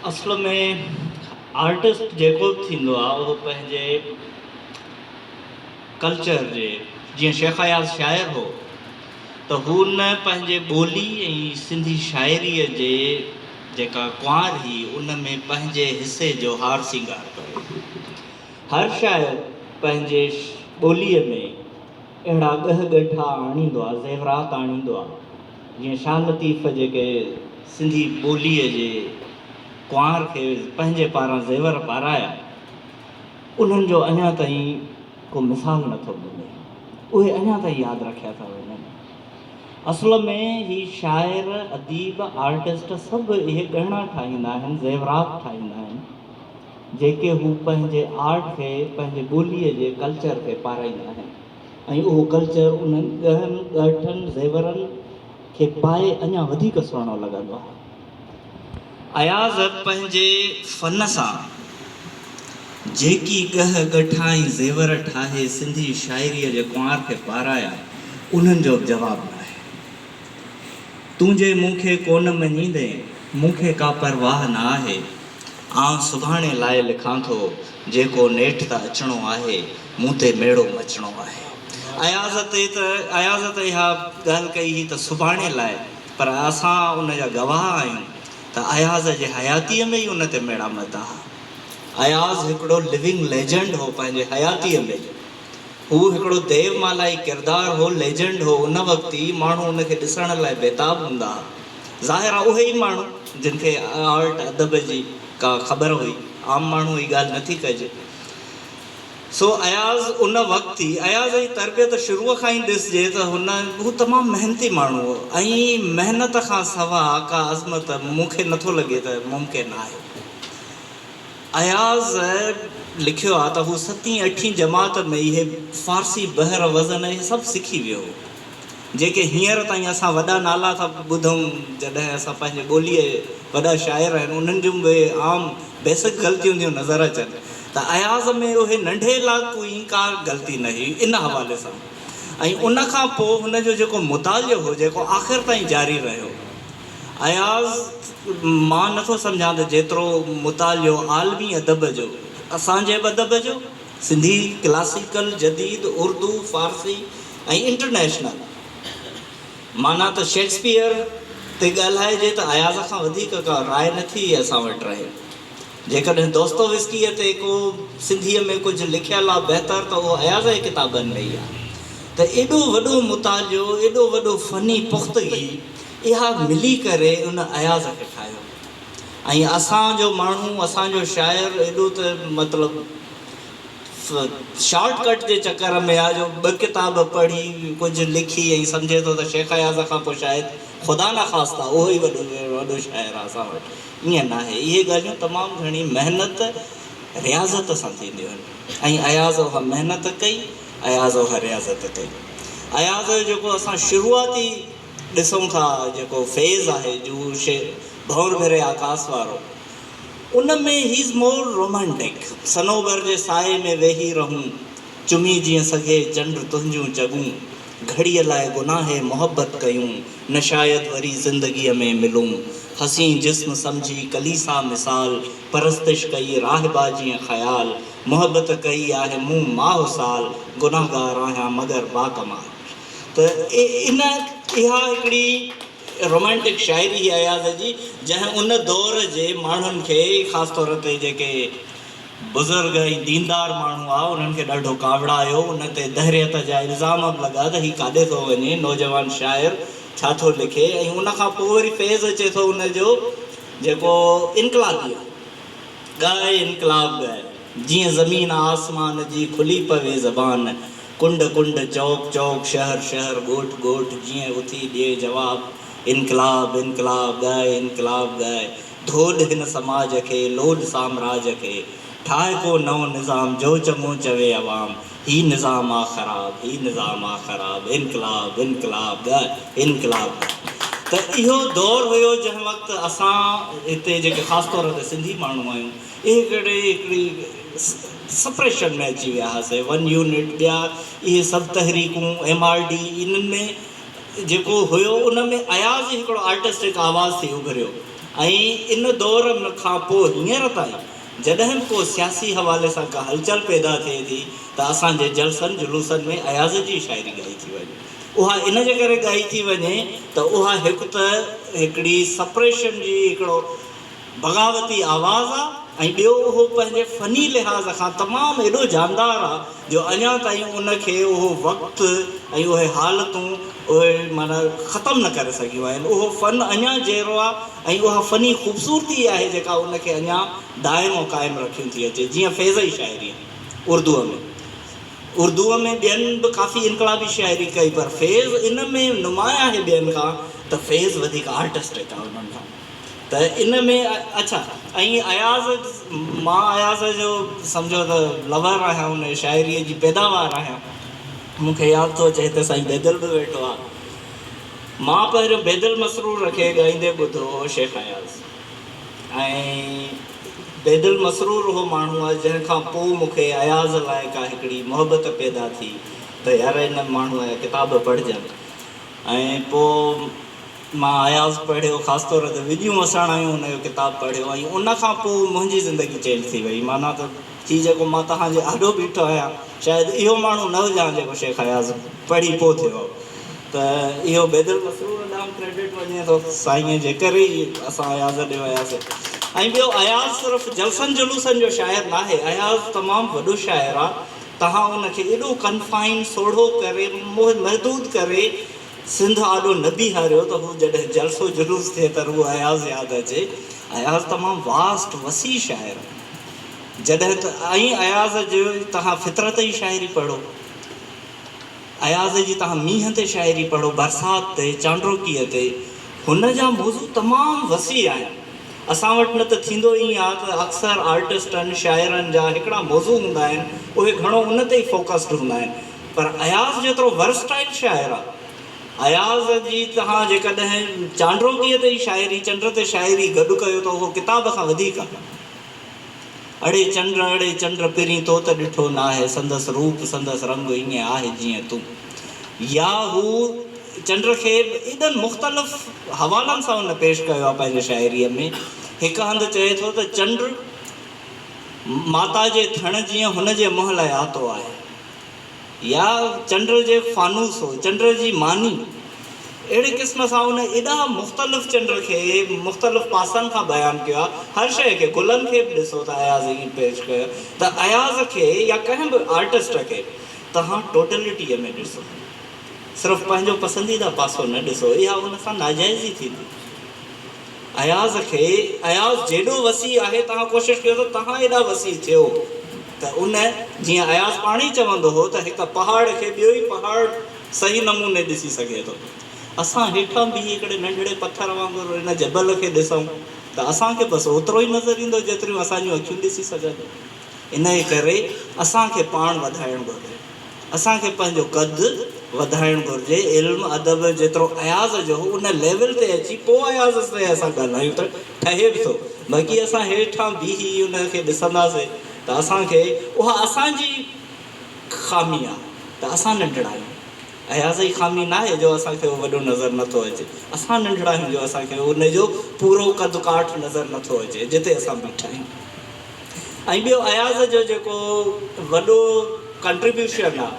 اصل ۾ آرٽسٽ جيڪو به ٿيندو آهي اهو پنهنجي ڪلچر جي جيئن شيخ اياز شاعر هو ته هو نه پنهنجي ٻولي ۽ سنڌي شاعريء جي جيڪا ڪنوار هئي ان ۾ پنهنجي حصي جو هار سينگار ڪيو. هر شاعر پنهنجي ٻوليء ۾ اهڙا ڳهه ڳٺا آڻيندو آهي، زيورات آڻيندو آهي. جيئن شاهه لطيف جيڪي سنڌي ٻوليء جي ڪنوار کي پنهنجي پاران زيور پارايا، انهن جو اڃا تائين ڪو مثال نه ٿو ملي. اهي اڃا تائين ياد رکيا ٿا وڃن. اصل ۾ هي شاعر، اديب، آرٽسٽ سڀ اهي ڳهڻا ٺاهيندا آهن، زيورات ٺاهيندا آهن، جيڪي هو پنهنجي آرٽ کي، پنهنجي ٻوليء جي ڪلچر کي پارائيندا آهن. ۽ اهو ڪلچر انهن ڳهن، ڳهٺن، زيورن کي پائي اڃا وڌيڪ سهڻو لڳندو آهي. اياز پنهنجي فن سان جيڪي ڳهه ڳٺا ۽ زيور ٺاهي سنڌي شاعريء جي ڪنوار کي پارايا، انهن جو به جواب ناهي. تون جي مون کي ڪونه مڃيندين، مون کي ڪا پرواهه نه آهي. آئون سڀاڻي لاء لکان ٿو، جيڪو نيٺ ته اچڻو آهي، مون تي ميڙو مچڻو آهي. اياز تي ته اياز ته اها ڳالهه ڪئي هئي ته سڀاڻي لاء، پر اسان ان جا گواهه آهيون ته اياز جي حياتيء ۾ ئي ان تي ميڙا متا ها. اياز هڪڙو لوينگ ليجنڊ هو پنهنجي حياتيء ۾. هو هڪڙو ديو مالائي ڪردار هو، ليجنڊ هو، ان وقت ئي ماڻهو ان کي ڏسڻ لاء بيتاب هوندا ها. ظاهر آهي اهي ئي ماڻهو جن کي آرٽ ادب جي ڪا خبر هئي، عام ماڻهو هي ڳالهه نه ٿي ڪجي. سو اياز ان وقت ئي، اياز جي تربيت شروع کان ئي ڏسجي ته هن هو تمام محنتي ماڻهو هو ۽ محنت کان سوا ڪا عظمت مون کي نٿو لڳي ته ممڪن آهي. اياز لکيو آهي ته هو ستين اٺين جماعت ۾ اهي فارسي بحر وزن اهي سڀ سکي ويو هو، جيڪي هينئر تائين اسان وڏا نالا ٿا ٻڌون، جڏهن اسان پنهنجي ٻوليء وڏا شاعر آهن انهن جون به عام بيسڪ غلطيون ٿيون نظر اچن ته اياز ۾ اهي ننڍي لاڪو ئي ڪا غلطي نه هئي ان حوالي سان ۽ ان کان پوء هن جو جيڪو مطالعو هو جيڪو آخر تائين جاري رهيو. اياز، مان نه ٿو سمجهان ته جيترو مطالعو عالمي ادب جو، اسان جي به ادب جو، سنڌي، ڪلاسيڪل، جديد، اردو، فارسي ۽ انٽرنيشنل، معنيٰ ته شيڪسپيئر تي ڳالهائجي ته اياز کان وڌيڪ ڪا راء نه ٿي اسان وٽ رهي. جيڪڏهن دوستووسڪيء تي ڪو سنڌيء ۾ ڪجهه لکيل آ بهتر ته اهو اياز جي ڪتابن ۾ ئي آ. ته ايڏو وڏو مطالعو، ايڏو وڏو فني پختگي اها ملي ڪري ان اياز کي ٺاهيو ۽ اسان جو ماڻهو، اسان جو شاعر ايڏو ته مطلب شارٽ ڪٽ جي چڪر ۾ آ جو ٻه ڪتاب پڙهي ڪجهه لکي ۽ سمجهي ٿو ته شيخ اياز کان پوء شايد خدا نخواسته اهو ئي وڏو وڏو شاعر آ اسان وٽ. ائين ناهي. اهي ڳالهيون تمام گهڻي محنت رياضت سان ٿينديون آهن ۽ اياز اها محنت ڪئي، اياز اها رياضت ڪئي. اياز جو جيڪو اسان شروعاتي ڏسون ٿا جيڪو فيز آهي جو ڀنور ڀري آڪاس وارو ان ۾ هي از مور رومانٽڪ. صنوبر جي سائي ۾ ويهي رهون، چمي جيئن سگهي چنڊ تنهنجون چڳون، گهڙيء لاء گناهه محبت ڪيون، نه شايد وري زندگيء ۾ ملون. حسين جسم سمجهي ڪليسا مثال، پرستش ڪئي راهبا جيئن خيال، محبت ڪئي آهي مون ماهه سال، گنهگار آهيان مگر باڪمال. ته ان اها هڪڙي رومانٽڪ شاعري هئي اياز جي، جنهن ان دور جي ماڻهن کي خاص طور تي جيڪي بزرگ ۽ ديندار ماڻهو هئا، انهن کي ڏاڍو ڪاوڙايو، ان تي دهريت جا الزام به لڳا ته هي ڪاڏي ٿو وڃي، نوجوان شاعر ڇا ٿو لکي ۽ ان کان پوء وري فيض اچي ٿو ان جو جيڪو انقلابي آهي. ڳاء انقلاب ڳاء، جيئن زمين آسمان جي کلي پوي زبان، ڪنڊ ڪنڊ، چوڪ چوڪ، شهر شهر، ڳوٺ ڳوٺ، جيئن اٿي ڏئي جواب، انقلاب انقلاب ڳاء انقلاب ڳاء. ڌوڏ هن سماج کي، لوڏ سامراج کي، ٺاهه ڪو نئون نظام، جو چڱو چوي عوام، هي نظام آ خراب، هي نظام آ خراب، انقلاب، انقلاب، ڳاء، انقلاب ڳاء. ته اهو دور هيو جنهن وقت اسان هتي جيڪي خاص طور تي سنڌي ماڻهو آهيون، اهي هڪڙي هڪڙي سپريشن ۾ اچي ويا هئاسين، ون يونٽ، ٻيا اهي سڀ تحريڪون، ايم آر ڊي، انهن ۾ جيڪو هيو ان ۾ اياز ئي هڪڙو آرٽسٽڪ آواز ٿي اڀريو. ۽ ان دور کان پوء هينئر تائين جڏهن به ڪو سياسي حوالي سان ڪا هلچل پيدا ٿئي ٿي ته اسان جي جلسن جلوسن ۾ اياز جي شاعري ڳائي ٿي وڃي. اها ان جي ڪري ڳائي ٿي وڃي ته اها هڪ ته هڪڙي سپريشن جي هڪڙو بغاوتي آواز آ ۽ ٻيو اهو پنهنجي فني لحاظ کان تمام ايڏو جاندار آ جو اڃا تائين ان کي اهو وقت ۽ اهي حالتون اهي معنيٰ ختم نه ڪري سگهيون آهن. اهو فن اڃا جيئرو آ ۽ اها فني خوبصورتي ئي آهي جيڪا ان کي اڃا دائم و قائم رکيون ٿي اچي جيئن فيض جي شاعري آ اردوء ۾. اردوء ۾ ٻين به ڪافي انقلابي شاعري ڪئي پر فيض ان ۾ نمايان آهي ٻين کان ته فيض وڌيڪ آرٽسٽڪ آ انهن کان. ته ان ۾ اڇا ۽ اياز مان اياز جو سمجهو ته لور آهيان ان جي شاعريء جي پيداوار آهيان مون کي ياد ٿو اچي هتي سائين بيدل به ويٺو آهي مان پهريون بيدل مسرور کي ڳائيندي ٻڌو هو شيخ اياز ۽ بيدل مسرور اهو ماڻهو آهي جنهن کان پوء مون کي اياز لاء ڪا هڪڙي محبت پيدا ٿي ته يار ان ماڻهوء جا ڪتاب پڙهجن ۽ پوء مان اياز پڙهيو، خاص طور تي وڄون وسڻ آيون ان جو ڪتاب پڙهيو ۽ ان کان پوء منهنجي زندگي چينج ٿي وئي معنيٰ ته هي جيڪو مان توهان جي آڏو بيٺو آهيان شايد اهو ماڻهو نه هجان جيڪو شيخ اياز پڙهي پوء ٿيو هو ته اهو بيدل مسرور ڏانهن ڪريڊٽ وڃي ٿو سائينء جي ڪري ئي اسان اياز ڏي وياسين ۽ ٻيو اياز صرف جلسن جلوسن جو شاعر ناهي اياز تمام وڏو شاعر آ توهان ان کي ايڏو ڪنفائن سوڙهو ڪري محدود ڪري سنڌ آڏو نه بيهاريو ته هو جڏهن جلسو جلوس ٿئي ته رڳو اياز ياد اچي. اياز تمام واسٽ، وسيع شاعر آهي. جڏهن ته ۽ اياز جي توهان فطرت جي شاعري پڙهو، اياز جي توهان مينهن تي شاعري پڙهو، برسات تي، چانڊروڪيء تي، هن جا موضوع تمام وسيع آهن. اسان وٽ نه ته ٿيندو ائين آهي ته اڪثر آرٽسٽن، شاعرن جا هڪڙا موضوع هوندا آهن، اهي گهڻو ان تي ئي فوڪسڊ هوندا آهن. پر اياز جيترو ورسٽائل شاعر آ. اياز جي توهان جيڪڏهن چانڊروڪيء تي ئي شاعري، چنڊ تي شاعري گڏ ڪيو ته اهو ڪتاب کان وڌيڪ آ. اڙي چنڊ اڙي چنڊ پرين تو ته ڏٺو ناهي، سندس روپ سندس رنگ ائين آهي جيئن تون. يا هو چنڊ کي به ايڏن مختلف حوالن سان هن پيش ڪيو آ پنهنجي شاعريء ۾. هڪ هنڌ چئي ٿو ته چنڊ ماتا جي ٿڻ جيئن هن جي منهن لاء آتو آهي. يا چنڊ جي فانوس هو، چنڊ جي ماني، اهڙي قسم سان ان ايڏا مختلف چنڊ کي مختلف پاسن کان بيان ڪيو آهي، هر شيء کي، گلن کي به ڏسو ته اياز ائين پيش ڪيو ته اياز کي يا ڪنهن به آرٽسٽ کي توهان ٽوٽلٽيء ۾ ڏسو، صرف پنهنجو پسنديده پاسو نه ڏسو، اها ان سان ناجائزي ٿيندي. اياز کي اياز جيڏو وسيع آهي توهان ڪوشش ڪيو ته توهان ايڏا وسيع ٿيو ته ان جيئن اياز پاڻ ئي چوندو هو ته هڪ پهاڙ کي ٻيو ئي پهاڙ صحيح نموني ڏسي سگهي ٿو اسان هيٺان بيهي هڪڙي ننڍڙي پٿر وانگر ان جبل کي ڏسون ته اسان کي بس اوترو ئي نظر ايندو جيتريون اسان جون اکيون ڏسي سگهن انهيء ڪري اسان کي پاڻ وڌائڻ گهرجي. اسان کي پنهنجو قد وڌائڻ گهرجي، علم ادب جيترو اياز جو هو ان ليول تي اچي پوء اياز تي اسان ڳالهايون ته ٺهي به ٿو، باقي اسان هيٺان بيهي ان کي ڏسنداسين ته اسان کي اها اسان جي خامي آهي ته اسان ننڍڙا آهيون، اياز جي خامي ناهي جو اسان کي اهو وڏو نظر نٿو اچي، اسان ننڍڙا آهيون جو اسان کي ان جو پورو قد ڪاٺ نظر نٿو اچي جتي اسان بيٺا آهيون. ۽ ٻيو اياز جو جيڪو وڏو ڪنٽريبيوشن آ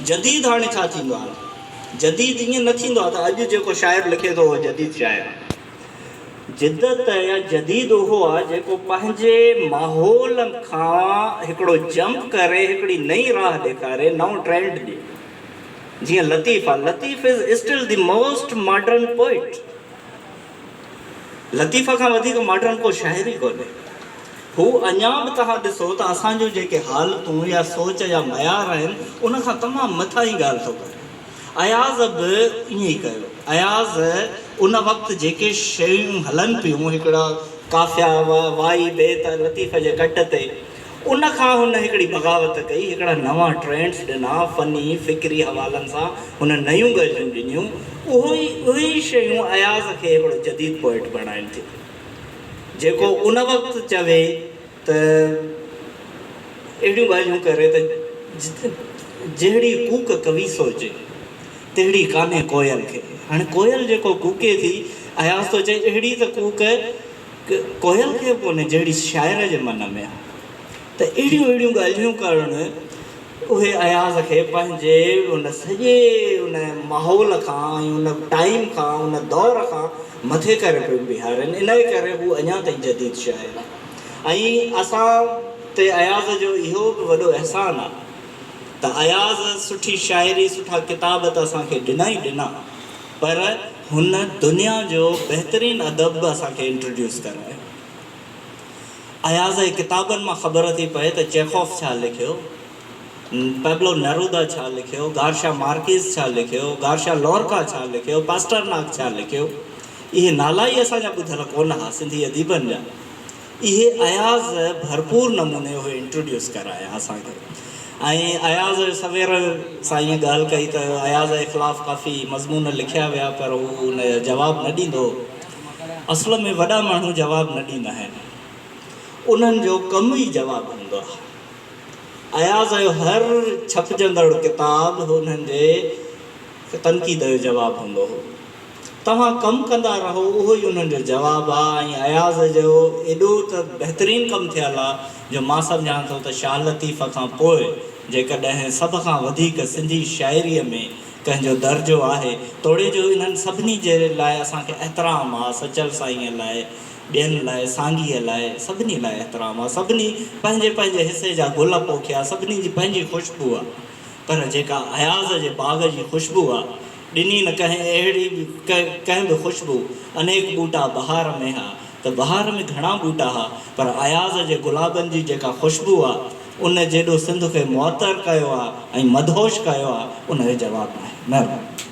جديد هاڻي ڇا ٿيندو آ جديد ائين نه ٿيندو آ ته اڄ جيڪو شاعر لکي ٿو اهو جديد شاعر آ جدت يا جديد اهو آ جيڪو پنهنجي ماحول کان هڪڙو جمپ ڪري هڪڙي نئين راهه ڏيکاري نئون ٽرينڊ ڏي جيئن لطيف آ Latif is still the most modern poet. Latif کان وڌيڪ ماڊرن ڪو شاعر ئي ڪونهي. هو اڃا به توهان ڏسو ته اسان جون جيڪي حالتون يا سوچ جا معيار آهن ان کان تمام مٿاهين ڳالهه ٿو ڪري. اياز به ائين ئي ڪيو. اياز ان وقت جيڪي شيون هلن پيون هڪڙا قافيا، وائي، بيت لطيف جي ڪٽ تي ان کان هن هڪڙي بغاوت ڪئي، هڪڙا نوان ٽرينڊس ڏنا، فني، فڪري حوالن سان هن نيون ڳالهيون ڏنيون، اهو ئي اهي ئي شيون اياز کي هڪڙو جديد پوئٽ بڻائين ٿيون، جيڪو ان وقت چوي ته اهڙيون ڳالهيون ڪري ته جهڙي ڪوڪ ڪوي سوچي، تهڙي ڪانهي ڪوئل کي. هاڻي ڪوئل جيڪو ڪوڪي ٿي، اياز ٿو چئي اهڙي ته ڪوڪ ڪوئل کي به ڪونهي جهڙي شاعر جي من ۾ آ. ته اهڙيون اهڙيون ڳالهيون ڪرڻ اهي اياز کي پنهنجي ان سڄي ان ماحول کان ۽ ان ٽائيم کان ان دور کان مٿي ڪري پيون بيهارين انهيء ڪري هو اڃا تائين جديد شاعر آهي ۽ اسان تي اياز جو اهو به وڏو احسان آهي ته اياز سٺي شاعري سٺا ڪتاب ته اسان کي ڏنا ئي ڏنا پر هن دنيا جو بهترين ادب به اسان کي انٽروڊيوس ڪرايو. اياز جي ڪتابن مان خبر ٿي پئي ته چيخوف ڇا لکيو، پئبلو نرودا ڇا لکيو، گارشا مارڪيز ڇا لکيو، گارشا لورڪا ڇا لکيو، پاسٽرناڪ ڇا لکيو. اهي نالا ئي اسان جا ٻڌل ڪونه ها سنڌي اديبن جا. اهي اياز ڀرپور نموني اهي انٽروڊيوس ڪرايا اسان کي. ۽ اياز سوير سائينء ڳالهه ڪئي ته اياز جي خلاف ڪافي مضمون لکيا ويا پر هو ان جا جواب نه ڏيندو هو. اصل ۾ وڏا ماڻهو جواب نه ڏيندا آهن. انهن جو ڪم ئي جواب هوندو آهي. اياز جو هر ڇپجندڙ ڪتاب انهن جي تنقيد جو جواب هوندو هو. توهان ڪم ڪندا رهو اهو ئي انهن جو جواب آهي ۽ اياز جو ايڏو ته بهترين ڪم ٿيل آهي جو مان سمجهان ٿو ته شاهه لطيف کان پوء جيڪڏهن سڀ کان وڌيڪ سنڌي شاعريء ۾ ڪنهن جو درجو آهي، توڙي جو انهن سڀني جي لاء اسان کي احترام آ، سچل سائينء لاء، ٻين لاء، سانگيء لاء، سڀني لاء احترام آ، سڀني پنهنجي پنهنجي حصي جا گل پوکيا، سڀني جي پنهنجي خوشبو آ، پر جيڪا اياز جي باغ جي خوشبو آ، ڏني نه ڪنهن اهڙي ڪنهن به خوشبو، انيڪ ٻوٽا بهار ۾ ها، ته بهار ۾ گهڻا ٻوٽا ها، پر اياز جي گلابن جي جيڪا خوشبو آ، ان جيڏو سنڌ کي معطر ڪيو آ ۽ مدهوش ڪيو آ، ان جو جواب ناهي. مهرباني.